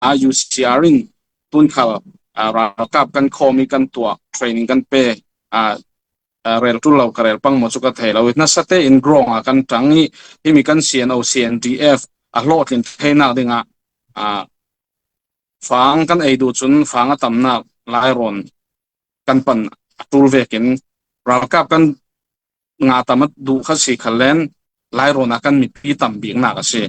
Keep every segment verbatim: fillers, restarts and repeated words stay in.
a, U C R in tun khal, a, ralkap kan khawm i kan tuah, training kan pe, a, a, rel tul lo ka rel pang maw chu ka thei lo i, nasa te in ground a kan tang i, himi kan C N O, C N D F a hlawhtlin theinak dingah, a, fang kan ei duh cun fang a tamnak Lairawn kan pan a tul vekin ralkap kan ngah tam a duh kha si khal len Lairawn a kan mipi tam biknak a si.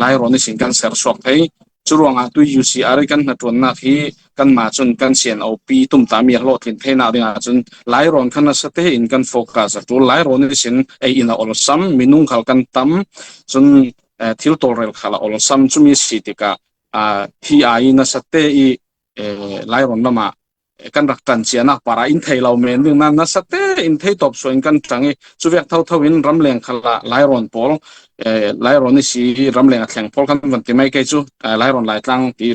Lairawn ihsin kan ser suak thei. Curuangah tui U C R i kan hnaṭuannak hi kanmah cun kan C N O pi tumtahmi a hlawhtlin theinak dingah cun Lairawn kha nasa te in kan focus a tul. Lairawn ihsin ei in a olsam, minung khal kan tam, cun, eh, thil tawlrel khal a olsam. Cumi si tikah, ah, hi ai nasa te i, eh, Lairawn lamah kan rak ṭan cianak parah in thei lo men ding nan nasa te in thei tawp suah in kan ṭang i, cuvek thotho in ramleng khal ah Lairawn pawl, eh, Lairawn ihsi ramleng a thleng pawl kan van ti mai kei cu, eh, Lairawn Laitlang ti,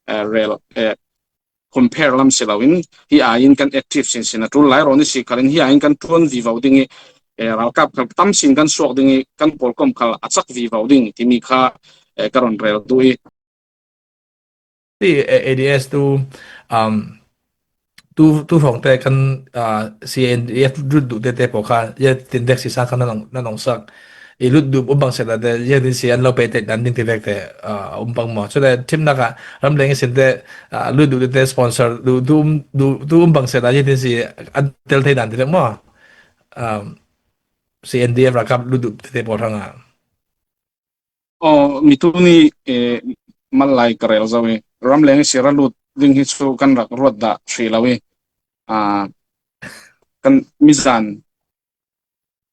eh, rel, eh, compare lam si loin hi ai in kan active sinsin a tul. Lairawn ihsi khal in hi ai in kan ṭuan vivo ding i, eh, ralkap khal tam sin kan suak ding i, kan pawlkom khal a cak vivo ding timi kha, eh, ka rawn rel duh i, Ti, eh, A D S tu, um, tu, tu hrawng te kan, ah, C N D F lut duh te te pawh kha, ya tin dek si sang kha nan ong, nan ong sak. I lut duh um bang se la te, ya tin si an lo pe te nan ding ti vek te, ah, um bang maw. Cule thimnak ah, ramleng i sin te, ah, lut duh te te sponsor, du, du, um, du, du um bang se la, ya tin si an tel thei nan ti vek maw. Um, C N D F ralkap lut duh te te pawh hrang ah. Aw, mi tuni, eh, mal lai ka rel zo i, ramleng i sira lut ding hi cu kan rak ruat dah hrih lo i, ah, kan mizan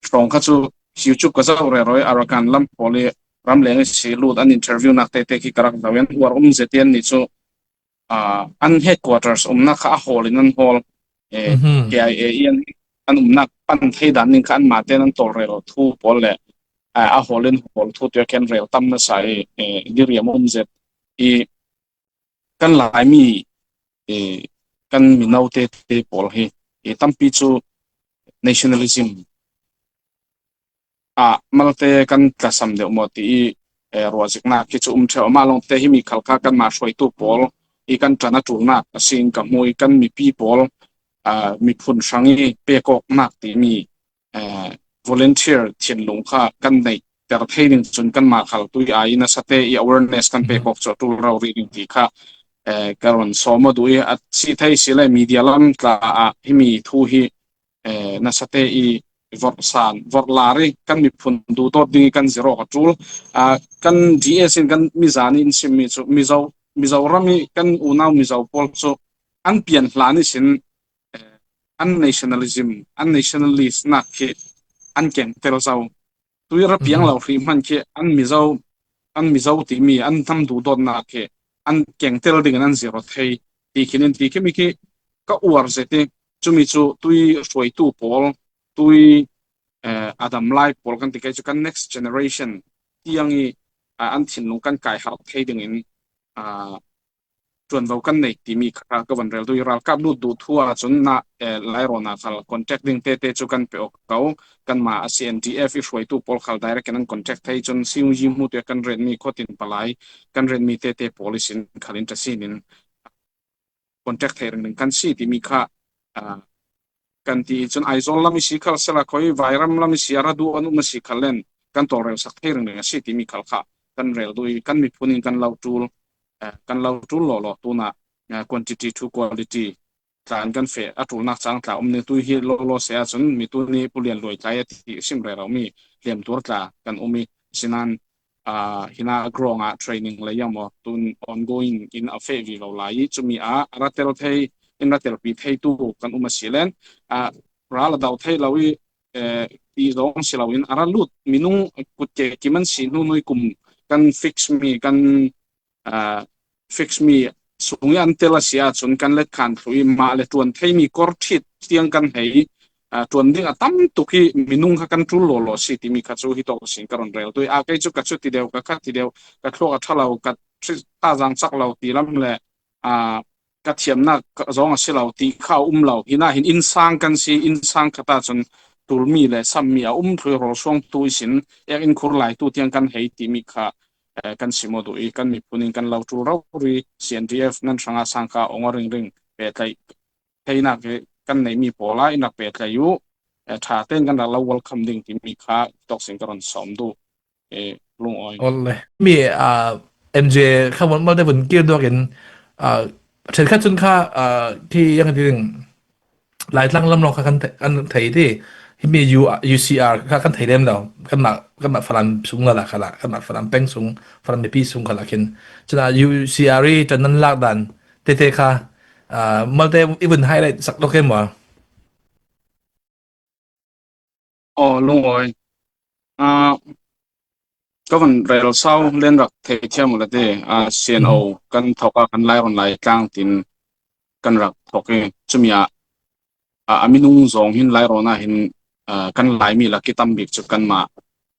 hrawng kha cu YouTube ka zoh rero i, Arakan lam pawl i ramleng i si lut an interview nak tete khi ka rak zo i, an uar um zet i an nih cu, ah, an headquarters umnak kha a hawl in an hawl, eh, K I A i an, an umnak pan thei dan ning kha anmah te an tawlrel thu pawl le, ah, a hawl in hawl thu te kan rel tam nasa i, eh, diriam um zet i kan Laimi, eh, kan mino te te pawl hi, eh, tampi cu nationalism ah malte kan tlasam deuh maw ti i, eh, ruahziknak khi cu um ṭheu. Amah lawngte himi khal kha kanmah hruaitu pawl i kan ṭan a ṭulnak a si in ka hmu i, kan mipi pawl, ah, miphun hrang i pekawknak timi, eh, volunteer thinlung kha kan neih ter thei ding cun kanmah khal tui ai nasa te i awareness kan pekawk cu a ṭul rori ding ti kha, eh, ka rawn sawm aw duh i, a si thei si le media lam tla ah himi thu hi, eh, nasa te i vorh san, vorh lar i kan miphun duhdawt ding i kan zir awk a ṭul. Ah, kan D S in kan mizan i in simmi cu Mizo, Mizoram i kan unau Mizo pawl cu an pian hlan ihsin, eh, an nationalism, an nationalist nak khi an keng tel zo. Tui ra piang lo hrih hman khi an Mizo, an Mizo timi an hnam duhdawtnak khi an keng tel dingin an zir aw thei ti khin in ti khi mi khi ka uar zet i, cumi cu tui hruaitu pawl, tui, eh, a dam lai pawl kan ti kei cu kan next generation tiang i, ah, an thinlung kan kai harh thei dingin, ah, ṭuanvo kan nei timi kha ka van rel duh i, ralkap lut duh thu ah cun na, eh, Lairawn ah khal contact ding tete cu kan pe awk ko. Kanmah a C N D F i hruaitu pawl khal direct in an contact thei cun C U G hmu te kan retmi khuatin palai kan retmi tete pawl ihsin khal in ṭasin in contact thei ringring kan si timi kha, ah, kan ti i cun Aizawl lam i si khal sela khoi Vairam lam i si a ra duh an um a si khal len kan tawlrel sak thei ringring a si timi khal kha kan rel duh i, kan miphun in kan lo ṭul, eh, kan lo ṭul lawlaw tunah, eh, quantity to quality tla an kan feh a ṭulnak cang tla um ni tui hi lawlaw se ahcun mi tuni Pu Lian Luai tlai a ti sim rero mi hliamtuar tla kan um i, sinan, ah, hina ground ah training lei ah maw tun ongoing in a feh vivo lai i, cumi ah a ra tel thei, in ra telpi theitu kan um a si len, ah, ral a do thei lo i, eh, ti zong si lo in a ra lut minung kut ke kim an si hnu hnu i kum kan fix mi kan, ah, fix mi sung i an tel a si ahcun kan let khan thlu i mah le ṭuan thei mi kor ṭhit tiang kan hei, ah, ṭuan ding a tam tuk i minung kha kan ṭul lawlaw si timi kha cu hi tawk sin ka rawn rel duh i, a kei cu ka cu ti deuh, ka kha ti deuh, ka thluak a ṭha lo, ka ṭha zang cak lo ti lam le, ah, ka thiamnak zong a si lo ti kha a um lo. Hina hin innsang kan si, innsang khat ahcun tulmi le sammi a um thlu i rawlsuangtu ihsin ek in khur laitu tiang kan hei timi kha, eh, kan sim aw duh i, kan miphun in kan lo tul rori, C N D F nan hranga sangka awng a ringring pe tlaih theinak hi kan nei mi pawl a in rak pe tlaih uh, eh, ṭha tein kan rak lo welcome ding timi kha tawk sin ka rawn sawm duh, eh, Lungawi. Awle. Mi, ah, M J kha vun malte vun kir duak in, ah, ṭhenkhat chun kha, ah, khi yang ti ding, Laitlang lam lawng kha kan thei, kan thei ti. Himi U, U C R kha kan thei lem lo. Kanmah, kanmah Falam sung la la kha la. Kanmah Falam peng sung, Falam mipi sung kha la khin. Chun a U C R i ṭan nan lak dan tete kha, ah, malte i vun highlight sak lo ke maw? Aw, Lungawi. Ah, ka vun rel sau len rak thei thiam uh la te. Ah, C N O kan thawk a kan Lairawn Laitlang tin kan rak thawk i. Chumi ah, ah, a minung zawng hin Lairawn ah hin, ah, kan Laimi la ki tam bik chu kanmah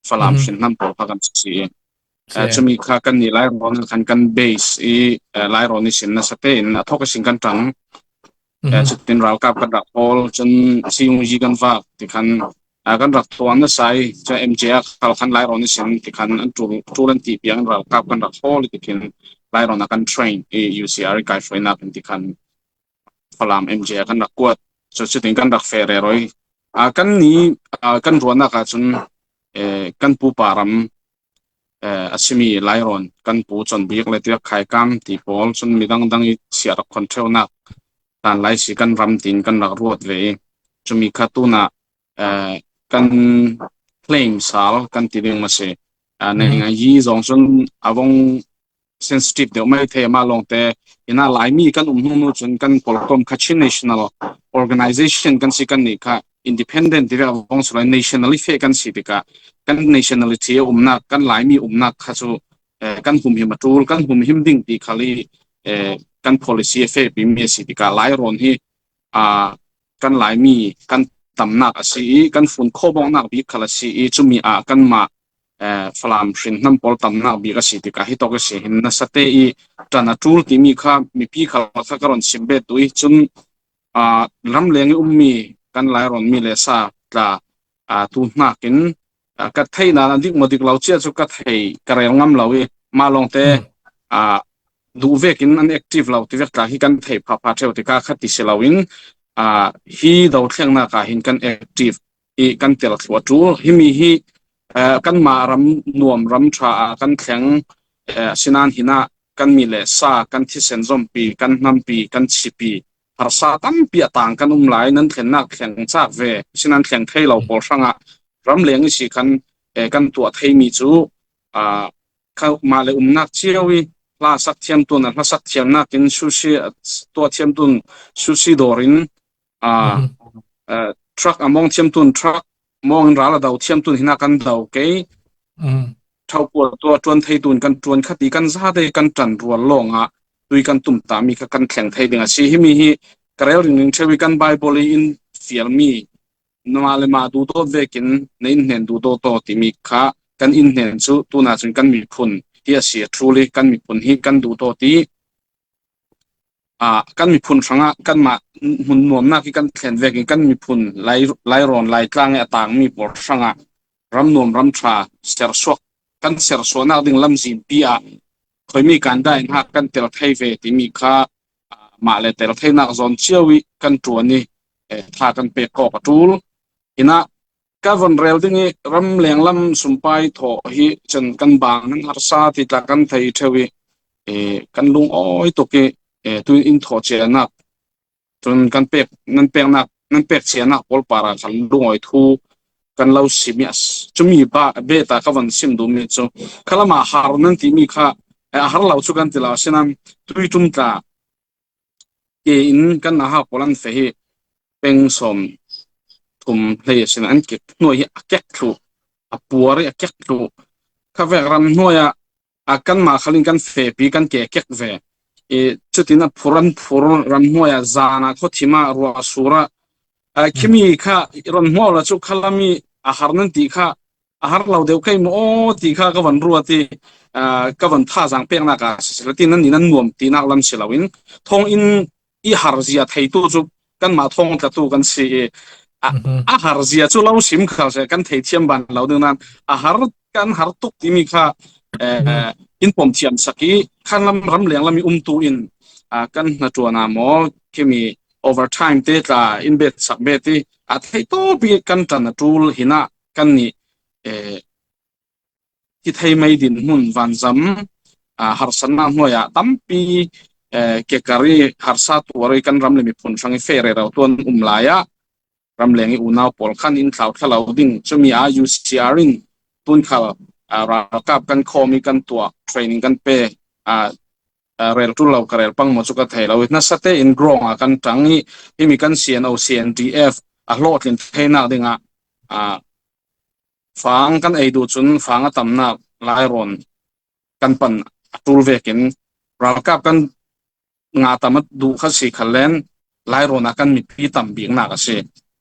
Falam hrin hnam pawl kha kan si i. Eh, chumi kha kan ni Lairawn khan kan base i, eh, Lairawn i sin nasa tein a thawk i sin kan ṭang. Eh, chutin ralkap kan rak hawl, chun C U G kan vak ti khan, eh, kan rak tuan nasa i, chun M J a khal khan Lairawn i sin ti khan an tul, tul an tih piang in ralkap kan rak hawl i ti khin Lairawn a kan train i U C R i kaihruainak in ti khan Falam M J a kan rak kuat. Chu chutin kan rak feh rero i. Ah, kan ni, ah, kan ruahnak ah chun, eh, kan pupa ram, eh, a simi Lairawn kan pu Chawnbik le Tiak Khaikam ti pawl chun midang dang i siah rak khon ṭheunak hlan lai si kan ram tin kan rak ruat ve i. Chumi kha tunah, eh, kan claim sal kan ti ding mah si. Ah, nei ngai hi zawng chun a vong sensitive deuh mai thei mah lawngte, ina Laimi kan um hnu hnu chun kan pawlkom kha Chin National Organization kan si kan nih kha independent ti vek a vong sulai national i feh kan si tikah kan nationality a umnak, kan Laimi umnak kha chu, eh, kan humhim a ṭul, kan humhim ding ti khal i, eh, kan policy a fehpi mi a si tikah Lairawn hi, ah, kan Laimi kan tamnak a si i, kan fun khawbawngnak bik khal a si i, chumi ah kanmah, eh, Falam hrin hnam pawl tamnak bik a si tikah hi tawk i si hin nasa te i ṭan a ṭul timi kha mipi khal kha ka rawn sim bet duh i chun, ah, ramleng i um mi kan Lairawn mi le sa tla, ah, tu hnakin, ah, ka theihna a dik maw dik lo cia chu ka thei ka rel ngam lo i mah lawngte, ah, duh vekin an active lo ti vek tla hi kan thei phapha ṭheu tikah kha ti si loin, ah, hi dothlengnak ah hin kan active i kan tel thluah ṭul. Himi hi, eh, kanmah ram nuam ram ṭha ah kan thleng, eh, sinan hinah kan mi le sa, kan thisen zawmpi, kan hnampi, kan chipi, harsa tampi a tang kan um lai, nan thlennak thleng chak ve, sinan thleng thei lo pawl hrangah ramleng i si khan, eh, kan tuah thei mi chu, ah, kha mah le umnak cio i hlasak thiam tun a hlasak thiamnak in sushi, ah, tuah thiam tun sushi dawr in, ah, eh, truck a mawng thiam tun truck mawng in ral a do thiam tun hinah kan do kei. Ṭhaupual tuah ṭuan thei tun kan ṭuan kha ti kan zate kan ṭan rual lawngah tui kan tum ta mi kha kan thleng thei ding a si. Himi hi ka rel ringring ṭheu i kan Bible i in fial mi mah le mah duhdawt vekin na in hnen duhdawt aw timi kha kan in hnen chu tunah chun kan miphun hi a si a ṭul i kan miphun hi kan duhdawt i, ah, kan miphun hrangah kanmah hmun nuamnak hi kan thlen vekin kan miphun Lai, Lairawn Laitlang i a tang mi pawl hrangah ram nuam ram ṭha sersuak, kan sersuahnak ding lamzinpi ah khawi mi kan dah in hak kan tel thei ve timi kha, ah, mah le tel theinak zawn cio i kan ṭuan i, eh, tha kan pek kawk a ṭul. Hinah ka von rel ding i ramleng lam sumpai thawh hi chan kan bang nan harsa ti tla kan thei ṭheu i, eh, kan lungawi tuk i, eh, tu in thawh chianak, tun kan pek, nan peknak, nan pek chianak pawl parah khan lungawi thu kan lo sim i a s-, chumi ba, beta ka von sim duh mi chu khalam a har nan timi kha, eh, a har lo chu kan ti lo, a sinan tui tum tla ke in kan a hak pawl an fe hi peng sawm thum hlei a sin an kek hnuai hi a kek thluh, a puar hi a kek thluh. Kha vek ram hnuai ah, a kanmah khalin kan fehpi kan ke kek ve. I, chutin a phur an phur ram hnuai ah zan ah khaw thim ah ruah sur ah, a, khimi kha i rawn hmuah la chu khalam i a har nan tih kha a har lo deuh kei maw aw tih kha ka van ruat i, ah, ka van tha zang peknak a si sila tin nan ni nan nuam tihnak lam si loin thawng in i har zia theitu chu kanmah thawng tlatu kan si i, a, a har zia chu lo sim khal se kan thei thiam ban lo ding nan a har kan har tuk timi kha eh, in pom thiam sak i, khan lam ram leng lam i umtu in, ah, kan hna tuan a maw, kimi overtime te tla in bet sak bet i, a thei tawpi kan tan a tul hina kan ni, eh, hi thei mai din hmun vanzam, ah, harsatna hnuai ah tampi, eh, kekari harsa tuari kan ram le miphun hrang i fe rerau tuan um lai ah, ram leng i unau pawl khan in thlau thla lo ding. Cumi a U C R in tun khal, ah, ralkap kan khawm i kan tuah training kan pe, ah, ah, rel tul lo ka rel pang maw cu ka thei lo. Nasa te in grong a kan tang i himi kan C N O, C N D F a hlawhtlin theinak dingah, ah, fang kan ei duh cun fang a tamnak Lairawn kan pan a tul vekin ralkap kan ngah tam a duh kha si khal len Lairawn a kan mipi tam biknak a si.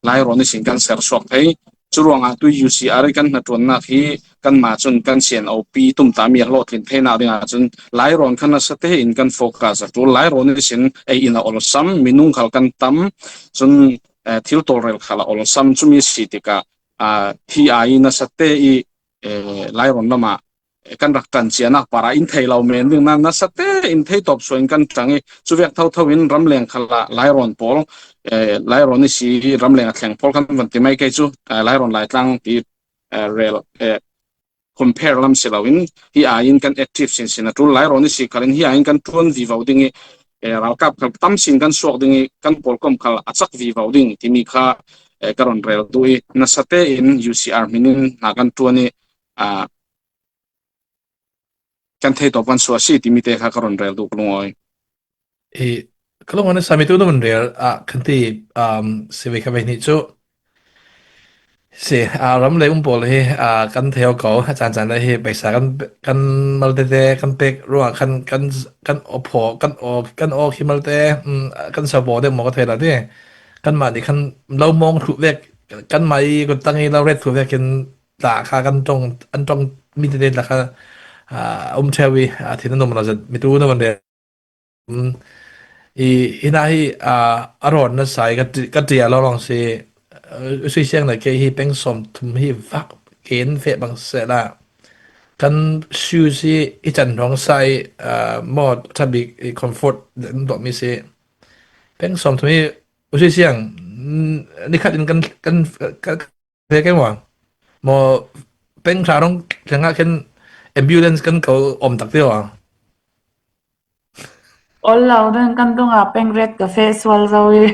Lairawn ihsin kan ser suak thei. Curuangah tu U C R i kan hnaṭuannak hi kanmah cun kan C N O pi tumtami a hlawhtlin theinak dingah cun Lairawn kha nasa tein kan focus a ṭul. Lairawn ihsin ei in a olsam, minung khal kan tam, cun, eh, thil tawlrel khal a olsam. Cumi si tikah, ah, hi ai nasa te i, eh, Lairawn lamah kan rak ṭan cianak parah in thei lo men ding nan nasa te in thei tawp suah in kan ṭang i, cuvek thotho in ramleng khal ah Lairawn pawl, eh, Lairawn i si ramleng a thleng pawl kan van ti mai kei cu, eh, Lairawn Laitlang ti, eh, rel, eh, compare lam si lo in hi ai in kan active sinsin a ṭul Lairawn i si khal in hi ai in kan ṭuan vivo ding i, eh, ralkap khal tam sin kan suak ding i kan pawlkom khal a cak vivo ding timi kha, eh, ka rawn rel duh i nasa te in U C R hmin in hna kan ṭuan i, ah, kan thei tawp kan suah si timi te kha ka rawn rel duh ka lungawi. I, ka lungawi nasa mi tu na rawn rel, ah, kan ti, um, si ve kha ve nih cu. Si, ah, ram le um pawl hi, ah, kan thei ko, a caan caan le hi, paisa kan, kan mal tete, kan pek ruangah khan, kan, kan aw phaw, kan aw, kan aw khi mal te, um, kan sa paw deuh maw ka thei lo ti. Kanmah nih khan lo mawng thluh vek, kanmah i kuttang i lo ret thluh vekin tla kha kan ṭong, an ṭong mi tete tla kha, ah, a um ṭheu i, ah, thin an um lo zat mi tu na van rel. Um, i, hi na hi, ah, a rawn nasa i ka ti, ka ṭia lo lawng si, ah, sui siang na kei hi peng sawm thum hi vak ken feh bang seh la. Kan shoes hi i can hrawng sa i, ah, maw ṭha bik i comfort deuh mi si. Peng sawm thum hi u sui siang, mm, ni khat in kan, kan, kan, kan ve kei maw? Maw peng ṭha rawng thleng ah khin ambulance kan ko awm tak ti maw? Ol lo ding kan tung ah peng ret ka feh sual zo i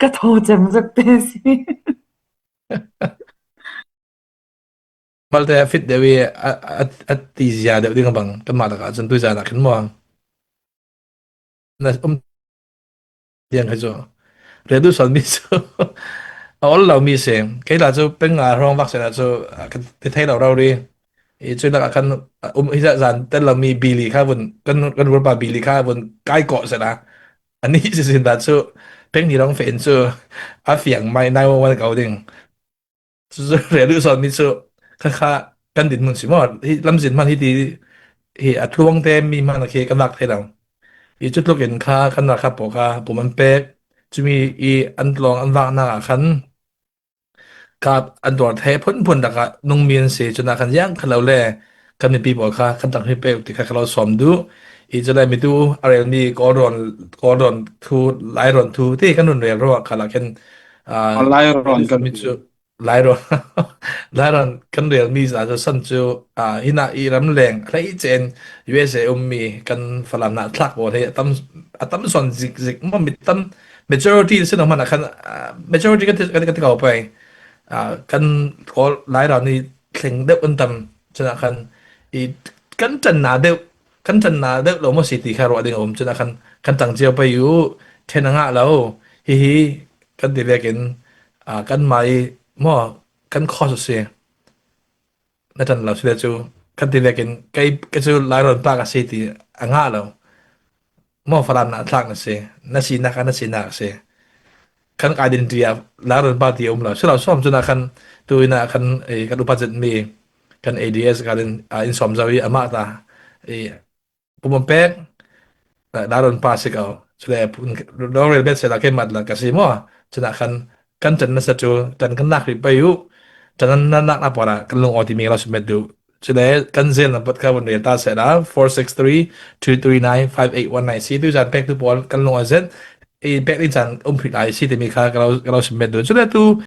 ka thaw cem zuk te si. Malte a fit deuh i a, a, a ti zia deuh ding a bang kanmah lakah cun tuizan ah khin maw? Na um tiang kha cu. Rel duh sawn mi cu a ol lo mi si. Kei la cu peng nga hrawng vak sehla cu, ah, ka ti thei lo rori. I cuih lakah kan, ah, um hi zan tel lo mi bili kha vun, kan, kan rulpa bili kha vun kai kawh sehla. Ani si sin ta cu peng ni rong fe in cu a fiang mai nai wan ko ding. Cucu rel duh sawn mi cu kha kha kan dinhmun si maw? Hi lamzin hman hi ti hi a tluang te mi hman khi kan vak thei lo. Hi cu tluk in kha kan ralkap pawl kha pum an pek. Cumi i an tlawng an vaknak ah khan kap an tuar thei phunphun lakah nungmi an si. Cun ah khan ziang kha lo le kan mipi pawl kha kan tang hi pek ti kha ka lo sawm duh. Hi cu le mi tu a rel mi Kawlrawn, Kawlrawn thu, Lairawn thu ti kan run rel ruah kha lah khin, ah, Lairawn kan mi cu Lairawn, Lairawn kan rel mi zaa cu san cu, ah, hi na i ramleng hleice in U S A um mi kan Falam hna thlak pawl hi a tam, a tam sawn zik zik maw, mi tam majority si lo hmanh ah khan, ah, majority kan ti, kan ti, kan ti ko pei. Ah, kan Kawl Lairawn i thleng deuh an tam cun ah khan i kan ṭanna deuh, kan ṭanna deuh lo maw si ti kha ruah ding a um cun ah khan kan tang cio pei u, ṭhen a ngah lo. Hihi kan ti vekin, ah, kanmah i maw kan cause a si. Na ṭan lo si le cu kan ti vekin kei, kei cu Lairawn pa ka si ti a ngah lo. Maw Falam hna thlak na si, na sinak ah na sinak a si. Kan identity ah Lairawn pa ti a um lo. Si lo sawm cun ah khan tu in ah khan, eh, kan upat zet mi kan A D S kan in, ah, in sawm zo i amah ta, eh, pum an pek, Lairawn pa si ko. Cule lo rel bet sehla keimah la ka si maw? Cun ah khan kan ṭan nasa cu ṭan kan nak rih pei u. Ṭan nan nak na pawl ah kan lung aw timi lo si met duh. Chule kan zel number kha vun rel ta sela, four six three, two three nine, five eight one nine si. Tu zan pek tu pawl kan lung a zet. I pek ni chan um phit lai si timi kha ka lo, ka lo sim met dun. Chule tu